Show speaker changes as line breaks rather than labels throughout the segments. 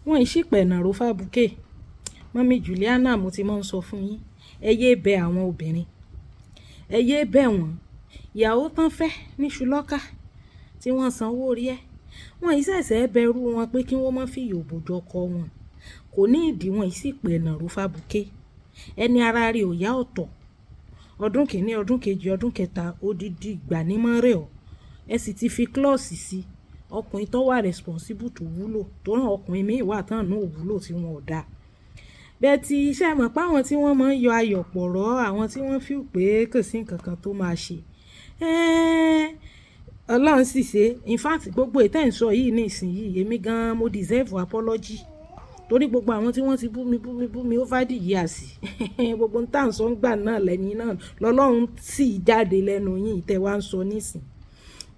Wọ́n ì ṣìpẹ̀ nàró fábùkẹ́. Mummy Juliana, mo ti máa ń sọ fún yín, ẹ yé bẹ àwọn obìnrin, ẹ yé bẹ̀ wọ́n. Ìyàwó tán fẹ́ ní ṣùlọ́kà tí wọ́n sanwó orí ẹ. Wọ́n ì ṣẹ̀ṣẹ̀ bẹ̀rù wọn pé kí wọ́n má fi ìyà òbò jọkọ wọn. Kò ní ìdí wọ́n ì ṣìpẹ̀ nàró fábùkẹ́. Ẹni ara rẹ̀ ò yá ọ̀tọ̀. Ọdún kìíní, ọdún kejì, ọdún kẹta, odidi ìgbà ní mọ́ rẹ̀ ọ́. Ẹ sì ti fi clause sí. Ọkùnrin tó wà responsible tó wúlò, tó rán ọkùnrin mìí wà tán náà ò wúlò tí wọn ò dá. Bẹ́ẹ̀ tí ṣé ẹ mọ̀ pé àwọn tí wọ́n máa ń yọ ayọ̀ pọ̀rọ́, àwọn tí wọ́n feel pé kò sí nǹkan kan tó máa ṣe. Ẹ́n, Ọlọ́run sì ṣe. In fact, gbogbo èyí tí ẹ̀ ń sọ yìí ní ìsìn yìí, èmi gan-an mo deserve apology. Torí gbogbo àwọn tí wọ́n ti bú mi, bú mi, bú mi over the years. Gbogbo ohun tí à ń sọ nígbà náà lẹ́ni náà lọ́lọ́run sì jáde lẹ́nu yín tẹ wá ń sọ nísìn.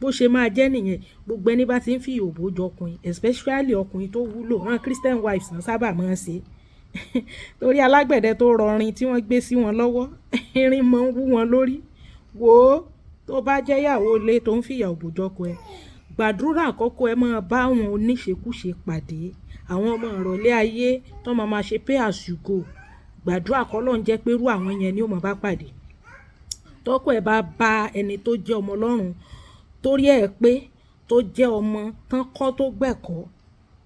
Bó ṣe máa jẹ́ nìyẹn, gbogbo ẹni bá ti ń fi ìyà òbò jọ ọkùnrin, especially ọkùnrin tó wúlò, àwọn Christian wives náà sábà máa ń ṣe. Torí alágbẹ̀dẹ tó rọrin tí wọ́n gbé sí wọn lọ́wọ́, irin máa ń wú wọn lórí. Wò ó, tó bá jẹ́ ìyàwó ilé tó ń fi ìyà òbò jọkọ ẹ, gbàdúrà kọ́kọ́ ẹ máa bá àwọn oníṣekúṣe pàdé, àwọn ọmọ ìrọ̀lẹ́ ayé tó máa ma ṣe pay as you go. Gbàdúrà kọ́ Ọlọ́run jẹ́ pé irú àwọn yẹn ni ó máa bá pàdé. Tọ́kọ ẹ bá bá ẹni tó jẹ́ ọmọ Ọlọ́run, torí ẹ pé tó jẹ́ ọmọ tán kọ́ tó gbẹ̀kọ́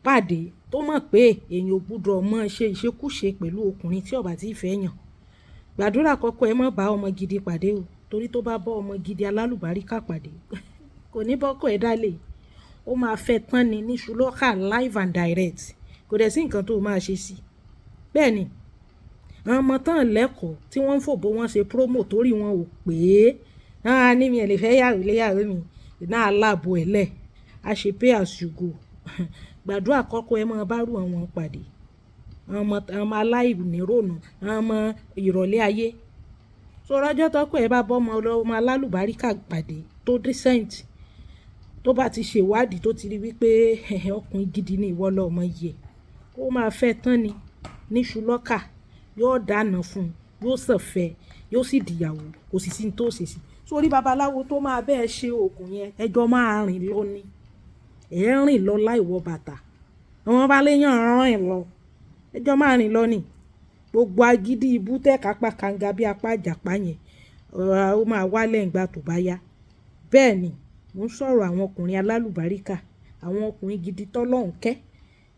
pàdé, tó mọ̀ pé èèyàn ò gbọdọ̀ máa ṣe ìṣekúṣe pẹ̀lú ọkùnrin tí ó bá tí fẹ́ yàn. Gbàdúrà kọ́kọ́ ẹ má bá ọmọ gidi pàdé o, torí tó bá bá ọmọ gidi alálùbáríkà pàdé, kò ní bọ́kọ ẹ dálé. Ó máa fẹ́ tán ni ní ṣùlọ́kà live and direct. Kò dẹ̀ sí nǹkan tó máa ṣe sí i. Bẹ́ẹ̀ ni, àwọn ọmọ tán lẹ́kọ̀ọ́ tí wọ́n ń fòbó wọn ṣe promo torí wọn ò pé. Ah, ní mi ò lè fẹ́ yàwó lé ìyàwó mi. Náà láàbò ẹ̀ lẹ̀. A ṣe pay as you go. Gbàdúrà kọ́kọ́ ẹ máa bá rú àwọn pàdé. Àwọn ọmọ aláìnírònú, àwọn ọmọ ìrọ̀lẹ́ ayé. So ọjọ́ tọ́kọ ẹ bá bọ́ ọmọ ọmọ alálùbáríkà pàdé tó decent, tó bá ti ṣe ìwádìí tó ti rí wípé ọkùnrin gidi ni ìwọ lọmọ yẹ, ó máa fẹ́ tán ni ní ṣùlọ́kà, yóò dáná fún un, yóò sàn fẹ́, yóò sì di ìyàwó, kò sì sí ní tó ṣe sí. Sórí babaláwo tó máa bẹ́ẹ̀ ṣe òògùn yẹn, ẹjọ́ máa rìn lọ ni. Ẹ ń rìn lọ láì wọ bàtà. Àwọn bá léyàn rìn lọ, ẹjọ́ máa rìn lọ ni. Gbogbo agídí ibú tẹ́ kápá kanga bí apá ìjàpá yẹn, ó máa wálẹ̀ nígbà tó bá yá. Bẹ́ẹ̀ ni, mò ń sọ̀rọ̀ àwọn ọkùnrin alálùbáríkà, àwọn ọkùnrin gidi tọ́lọ́hun kẹ́,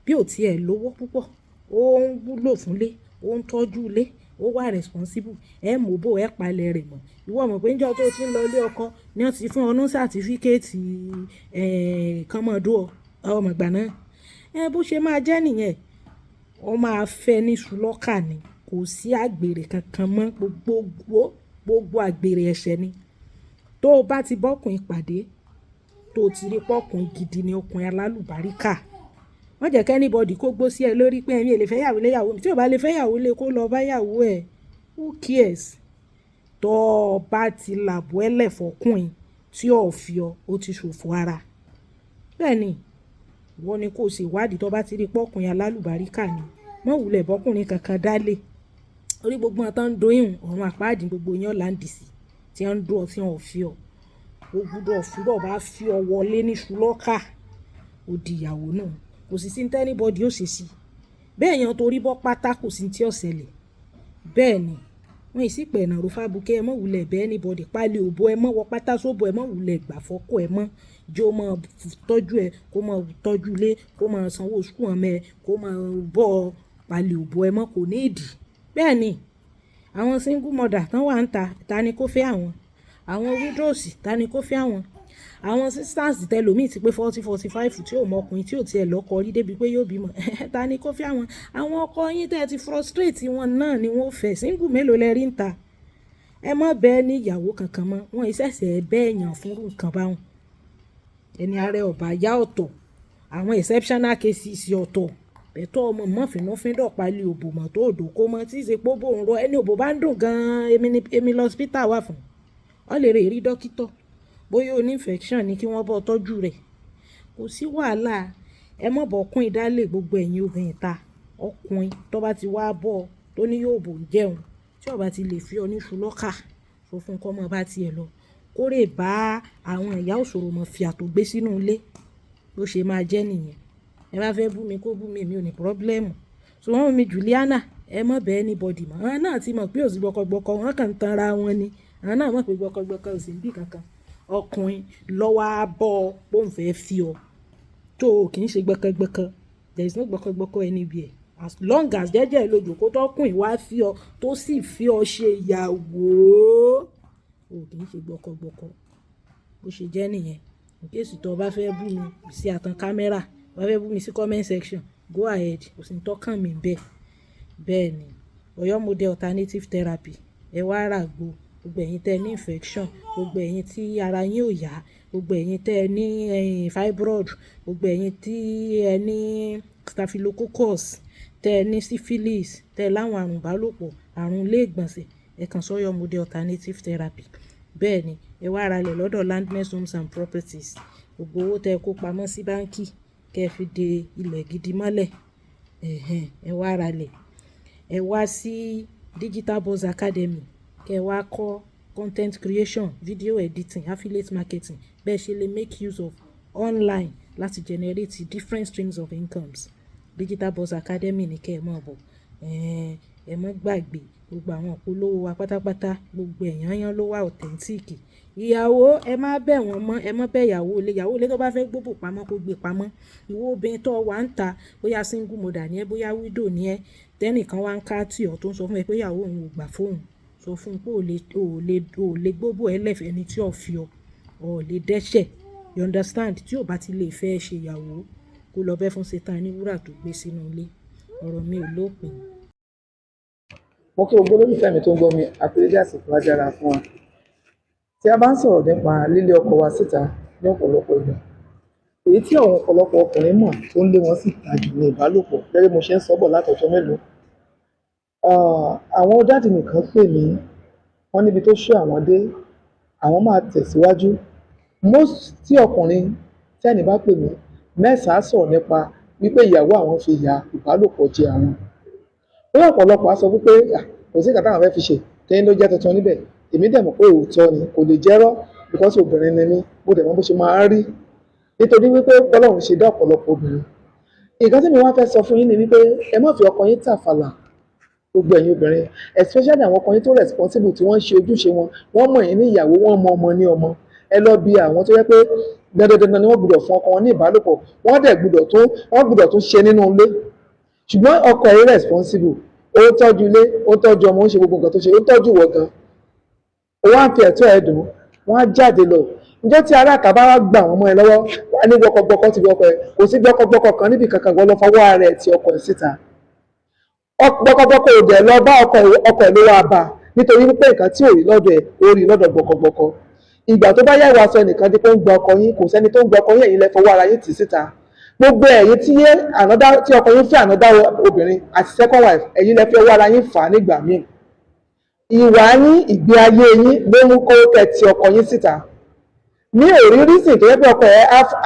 bí ò tí ẹ lówó púpọ̀, ó ń wúlò fún ilé, ó ń tọ́jú ilé, ó wà responsible. Ẹ mú bó ẹ palẹ̀ rẹ̀ mọ́. Ìwọ mọ̀ pé níjọ́ tó ti ń lọ ilé ọkọ ní wọ́n ti fún ọ ní certificate, kán mọ́ dó ọ, ọmọ ìgbà náà. Ẹ bó ṣe máa jẹ́ nìyẹn. Ó máa fẹ́ ní ṣùlọ́kà ni. Kò sí àgbèrè kankan mọ́. Gbogbo, gbogbo àgbèrè ẹ̀ṣẹ̀ ni. Tó bá ti bá ọkùnrin pàdé, tó ti rí pé ọkùnrin gidi ni, ọkùnrin alálùbáríkà, má jẹ́ kí anybody kó gbó sí ẹ lórí pé èmi ò lè fẹ́ ìyàwó lé ìyàwó mi. Tí ó bá lè fẹ́ ìyàwó lé kó lọ bá ìyàwó ẹ. Who cares? Tó bá ti làbọ̀ ẹ lẹ̀ fọkùnrin tí ó fi ọ, ó ti ṣòfò ara. Bẹ́ẹ̀ ni, ìwọ ni kó ṣe ìwádìí tó bá ti rí pé ọkùnrin alálùbáríkà ni. Má wulẹ̀ bá ọkùnrin kankan dálé. Torí gbogbo wọn tó ń do ìhun, ọ̀run àpáàdì gbogbo yín ó land sí. Tí wọ́n ń dó ọ tí wọ́n ò fi ọ. Ó gbọdọ̀ fi bó bá fi ọ wọlé ní ṣùlọ́kà, ó di ìyàwó náà. Kò sì sí ní anybody ó ṣe sí. Bẹ́ẹ̀ yẹn torí bọ́ pátá kò sí ní tí ó ṣẹlẹ̀. Bẹ́ẹ̀ ni, wọ́n ì sì pẹ̀ nàró fábùkẹ́, ẹ má wulẹ̀ bẹ́ anybody pálí òbò, ẹ má wọ pátá sóbò, ẹ má wulẹ̀ gbà fọ́kọ ẹ mọ́. Jẹ́ ó máa tọ́jú ẹ, kó máa tọ́jú ilé, kó máa sanwó school ọmọ ẹ, kó máa bọ́ pálí òbò ẹ mọ́, kò ní ìdí. Bẹ́ẹ̀ ni, àwọn single mother tán wà níta, ta ni kó fẹ́ àwọn? Àwọn widows, ta ni kó fẹ́ àwọn? Àwọn sisters tẹlòmí ti pé 40, 45 tí ò mọ ọkùnrin tí ò tí ẹ lọ́kọ rí débi pé yóò bímọ. Ta ni kó fẹ́ àwọn? Àwọn ọkọ yín tí ẹ ti frustrate wọn náà ni wọ́n ó fẹ́. Single mélòó lẹ rí níta? Ẹ má bẹ ní ìyàwó kankan mọ́. Wọ́n ì ṣẹ̀ṣẹ̀ bẹ́ èèyàn fún nǹkan bá wọn. Ẹni ara ẹ ò bá yá ọ̀tọ̀. Àwọn exceptional cases ọ̀tọ̀. Bẹ́ẹ̀ tó ọmọ mọ́ fínúfíndọ̀ pálí òbò mọ́ tó dòkó mọ́ tí í ṣe pé ó bò ń rọ. Ẹni òbò bá ń dùn gan-an, èmi ni, èmi lọ hospital wà fún. Ọ lè rí dókítà. Bóyá ó ní infection ni kí wọ́n bọ́ tọ́jú rẹ̀. Kò sí wàhálà. Ẹ má bọ́ ọkùnrin dálé gbogbo ẹ̀yin obìnrin ìta. Ọkùnrin tó bá ti wá bọ́ tó ní yóò bò ń jẹun, tí ó bá ti lè fi ọ ní ṣùlọ́kà, sọ fún kó má bá ti ẹ lọ. Kó lè bá àwọn ìyá òṣòro mọ́ fi àtò gbé sínú ilé. Bó ṣe máa jẹ́ nìyẹn. Ẹ bá fẹ́ bú mi kó bú mi, èmi ò ní problem. So mummy Juliana, ẹ má bẹ anybody mọ́. Àwọn náà ti mọ̀ pé ò sí gbọkọgbọkọ, wọ́n kàn ń tan ara wọn ni. Àwọn náà mọ̀ pé gbọkọgbọkọ ò sí níbí kankan. Ọkùnrin ló wá bọ́ pé òun fẹ́ fi ọ, tó ò kí ń ṣe gbọkọgbọkọ. There is no gbọkọgbọkọ anywhere. As long as jẹ́jẹ́ ló jókòó tọkùnrin wá fi ọ, tó sì fi ọ ṣe ìyàwó, ò kí ń ṣe gbọkọgbọkọ. Bó ṣe jẹ́ nìyẹn. In case tó bá fẹ́ bú mi sí àtàn camera, bá fẹ́ bú mi sí comment section, go ahead. Kò sí ń tọ́kàn mi bẹ́ẹ̀. Bẹ́ẹ̀ ni. Oyo Model Alternative Therapy. Ẹ wá ràgbo. Gbogbo ẹ̀yin tẹ ní infection, gbogbo ẹ̀yin tí ara yín ò yá, gbogbo ẹ̀yin tẹ ní fibroid, gbogbo ẹ̀yin tí ẹ ní staphylococcus, tẹ ní syphilis, tẹ láwọn àrùn ìbálòpọ̀, àrùn ilé ìgbọ̀nsẹ̀, ẹ kàn sí Oyo Model Alternative Therapy. Bẹ́ẹ̀ ni, ẹ wá ra ilẹ̀ lọ́dọ̀ Landness Homes and Properties. Gbogbo owó tẹ kó pamọ́ sí báǹkì, kí ẹ fi de ilẹ̀ gidi mọ́lẹ̀. Ẹ̀hẹn, ẹ wá ra ilẹ̀. Ẹ wá sí Digital Boss Academy, kí ẹ wá kọ́ content creation, video editing, affiliate marketing. Bẹ́ẹ̀ ṣe lè make use of online láti generate different streams of incomes. Digital Boss Academy ní kí ẹ mọ̀ bọ̀. Ẹ̀hẹn, ẹ má gbàgbé gbogbo àwọn ìpolówó wa pátápátá, gbogbo ẹ̀yán ló wà authentic. Ìyàwó, ẹ má bẹ̀ wọ́n mọ́, ẹ má bẹ̀ ìyàwó ilé. Ìyàwó ilé tó bá fẹ́ gbóbò pamọ́ kó gbé pamọ́. Ìwọ obìnrin tó wà ń ta, bóyá single mother ni ẹ́, bóyá widow ni ẹ́, tẹ́nìkan wá ń ká tì ọ́ tó ń sọ fún ẹ pé ìyàwó òun ò gbà fún òun. Sọ fún un pé ò lè gbóbò ẹ lẹ́fẹ̀ẹ́ ẹni tí ò fi ọ, ò lè dẹ́ṣẹ̀. You understand? Tí ò bá ti lè fẹ́ ṣe ìyàwó, kó lọ bẹ́ fún Satan ní wúrà tó gbé sínú ilé. Ọ̀rọ̀ mi ò lópin.
Mo kí gbogbo olólùfẹ́ mi tó ń gbọ́ mi, àpèlédé àsìkò á dára fún wa. Tí a bá ń sọ̀rọ̀ nípa lílé ọkọ wa síta ní ọ̀pọ̀lọpọ̀ ìgbà, èyí tí àwọn ọ̀pọ̀lọpọ̀ ọkùnrin mọ̀ tó ń lé wọn síta jù ní ìbálòpọ̀, gẹ́gẹ́ bí mo ṣe ń sọ bọ̀ látọjọ́ mélòó. Àwọn daddy mi kan pè mí, wọ́n níbi tó ṣú àwọn dé, àwọn máa tẹ̀síwájú. Most tí ọkùnrin tẹ́ni bá pè mí, mẹ́sàn-án sọ̀rọ̀ nípa wípé ìyàwó àwọn fi ìyà ìbálòpọ̀ jẹ àwọn. Bóyá ọ̀pọ̀lọpọ̀ á sọ wípé kò sí nǹkan táwọn fẹ́ fi ṣe, kí ló jẹ́ tuntun níbẹ̀. Èmi dẹ̀ mọ̀ pé òótọ́ ni, kò lè jẹ́rọ́ because obìnrin ni mí, mo dẹ̀ mọ̀ bó ṣe máa ń rí. Nítorí wípé Ọlọ́run ṣe dá ọ̀pọ̀lọpọ̀ obìnrin. Nǹkan tí mi wá fẹ́ sọ fún yín ni wípé ẹ má fi ọkọ yín tàfàlà. Gbogbo ẹ̀yin obìnrin, especially àwọn ọkọ yín tó responsible, tí wọ́n ń ṣe ojúṣe wọn, wọ́n mọ̀ yín ní ìyàwó, wọ́n mọ ọmọ ní ọmọ. Ẹ lọ bí àwọn tó yẹ pé dandan dandan ni wọ́n gbọ́dọ̀ fún ọkọ wọn ní ìbálòpọ̀, wọ́n dẹ̀ gbọ́dọ̀ tún wọ́n gbọ́dọ̀ tún ṣe nínú ilé. Ṣùgbọ́n ọkọ ẹ̀ responsible, ó tọ́jú ilé, ó tọ́jú ọmọ, ó ń ṣe gbogbo nǹkan tó ṣe, ó tọ́jú ìwọ gan, ó wá ń fi ẹ̀tọ́ ẹ̀ dùn, wọ́n á jáde lọ. Ǹjẹ́ tí ará àtà bá wá gbà wọ́n mọ́ ẹ lọ́wọ́, wà ní gbọkọgbọkọ ti gbọkọ ẹ, kò sí gbọkọgbọkọ kan níbi kankan, gbọ́ lọ fọwọ́ ara ẹ̀ ti ọkọ ẹ̀ síta. Gbọkọgbọkọ ò dẹ̀ lọ bá ọkọ ẹ̀, ọkọ ẹ̀ ló wá bá, nítorí wípé nǹkan tí ò rí lọ́dọ̀ ẹ̀, ó rí lọ́dọ̀ gbọkọgbọkọ. Ìgbà tó bá yá, ìwà sọ ẹnìkan di pé ó ń gba ọkọ yín, kò sẹ́ni tó ń gba ọkọ yín, ẹ̀yin lẹ fọwọ́ ara yín tì síta. Gbogbo ẹ̀yin tí yé ànádá tí ọkọ yín fẹ́ ànádá obìnrin àti second wife, ẹ̀yin lẹ fi ọwọ́ ara yín fà á. Nígbà míì, ìwà yín, ìgbé ayé yín ló mú kó kẹ́ ti ọkọ yín síta. Ní òrí reason tó yẹ pé ọkọ ẹ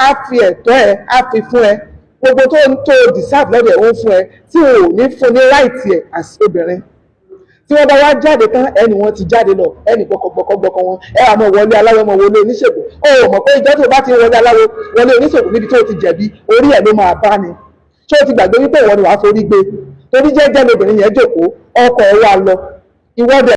á fi ẹ̀tọ́ ẹ, á fi fún ẹ, gbogbo tó deserve lọ́dọ̀ ẹ̀, ó ń fún ẹ, tí o ò ní fún ní right ẹ̀ as obìnrin. Tí wọ́n bá wá jáde tán, ẹni wọ́n ti jáde lọ, ẹni gbọkọgbọkọgbọkọ wọn, ẹ wà mọ̀ wọlé aláwọ̀, mọ̀ wọlé oníṣègùn. Ó mọ̀ pé ìjọ tó bá ti wọlé aláwo, wọlé oníṣègùn, níbi tó ti jẹ̀bi, orí ẹ̀ ló máa bá ni. Ṣé o ti gbàgbé wípé ìwọ ni wàá forí gbé? Torí jẹ́jẹ́ lobìnrin yẹn jókòó, ọkọ ẹ̀ wá lọ, ìwọ́dẹ̀.